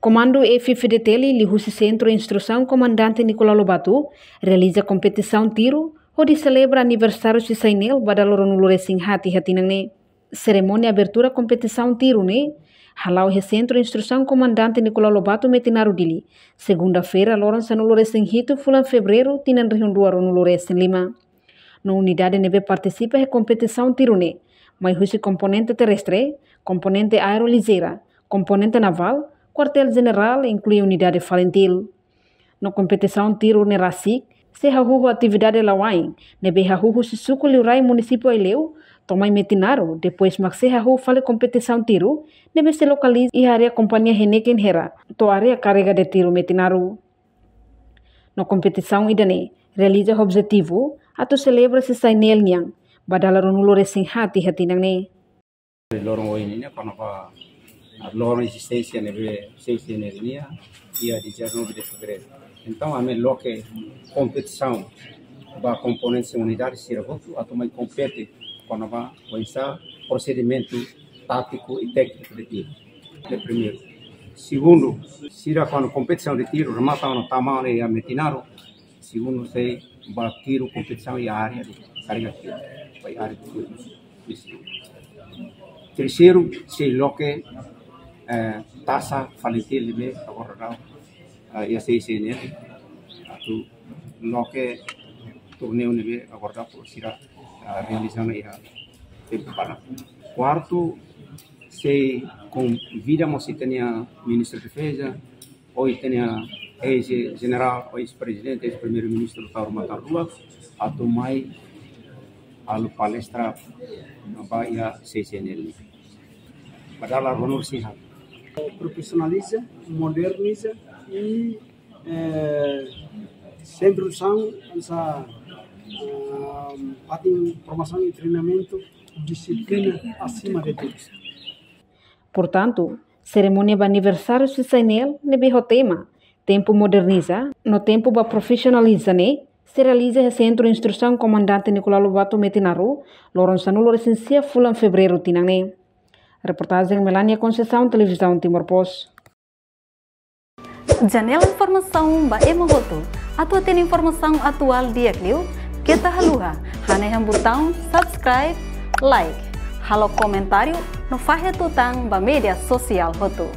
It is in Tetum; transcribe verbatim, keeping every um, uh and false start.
Komandu F-FDTL liuhusi Sentru Instrusaun Komandante Nicolau Lobato realiza kompetisaun tiru hodi selebra aniversáriu sisai neen ba dala ruanulu-resin-haat iha tinan ne'e. Serimónia abertura kompetisaun tiru ne'e hala'o iha Sentru Instrusaun Komandante Nicolau Lobato Metinaro Dili, segunda-feira, loron sanulu-resin-hitu fulan Fevereiru, tinan rihun rua ruanulu-resin-lima. No unidade ne'ebé partisipa iha kompetisaun tiru ne'e mai husi komponente terrestre, komponente aéreo lijeira, komponente navál, kuartél jenerál, inklui unidade FALINTIL. No kompetisaun tiru ne'e rasik sei hahú ho atividade lawa'en ne'ebé hahú husi suku Liurai, munisípiu Aileu, to'o mai Metinaro, depois mak sei hahú fali kompetisaun tiru ne'ebé sei lokaliza iha área kompañia Heineken Hera, to'o área karrega de tiro Metinaro. No kompetisaun ida-ne'e realiza ho objetivu atu selebra sisai neen nian ba dala ruanulu-resin-haat iha tinan ne'e. Loron ohin ne'e, kona-ba loron ezisténsia ne'ebé C C N L nian, dia dezanove de Fevereiru. Entaun, ami loke kompetisaun ba komponente unidade sira hotu atu mai kompete kona-ba oinsá prosedimentu tátiku i tékniku de tiro. De primeiru. Segundu, sira kuandu kompetisaun de tiro remata ona tama ona iha Metinaro, segundu sei ba tiro kompetisaun iha área de karrega tiro, ba área de tiro. Terseiru, sei loke, eh, tasa FALINTIL ne'ebé agora daudaun, eh, iha C C N L, atu loke torneiu ne'ebé agora daudaun sira, eh, realiza ona iha tempu para. Kuartu, sei konvida mós ita-nia Ministru Defeza, ou ita-nia eis-jenerál, ou eis-prezidente, eis-primeiru-ministru Taur Matan Ruak, atu mai halo palestra ba iha C C N L. Ba dala ruanulu-resin-haat. Profesionaliza, moderniza i, eh, sentru instrusaun, esa, ah, parte formasaun i treinamentu, dixiplina asima de tudu. Portantu, serimónia ba aniversáriu sisai neen ne'ebé ho tema Tempu Moderniza no Tempu ba Profesionaliza ne'e sei realiza iha Sentru Instrusaun Komandante Nicolau Lobato Metinaro, loron sanulu-resin-sia fulan Fevereiru tinan ne'e. Reportajen Melania Conceição, Televizaun Timor Post. Janela informasaun ba ema hotu. Atu hatene informasaun atuál di'ak liu, keta haluha hanehan butaun subscribe, like, halo komentáriu no fahe tutan ba média sosiál hotu.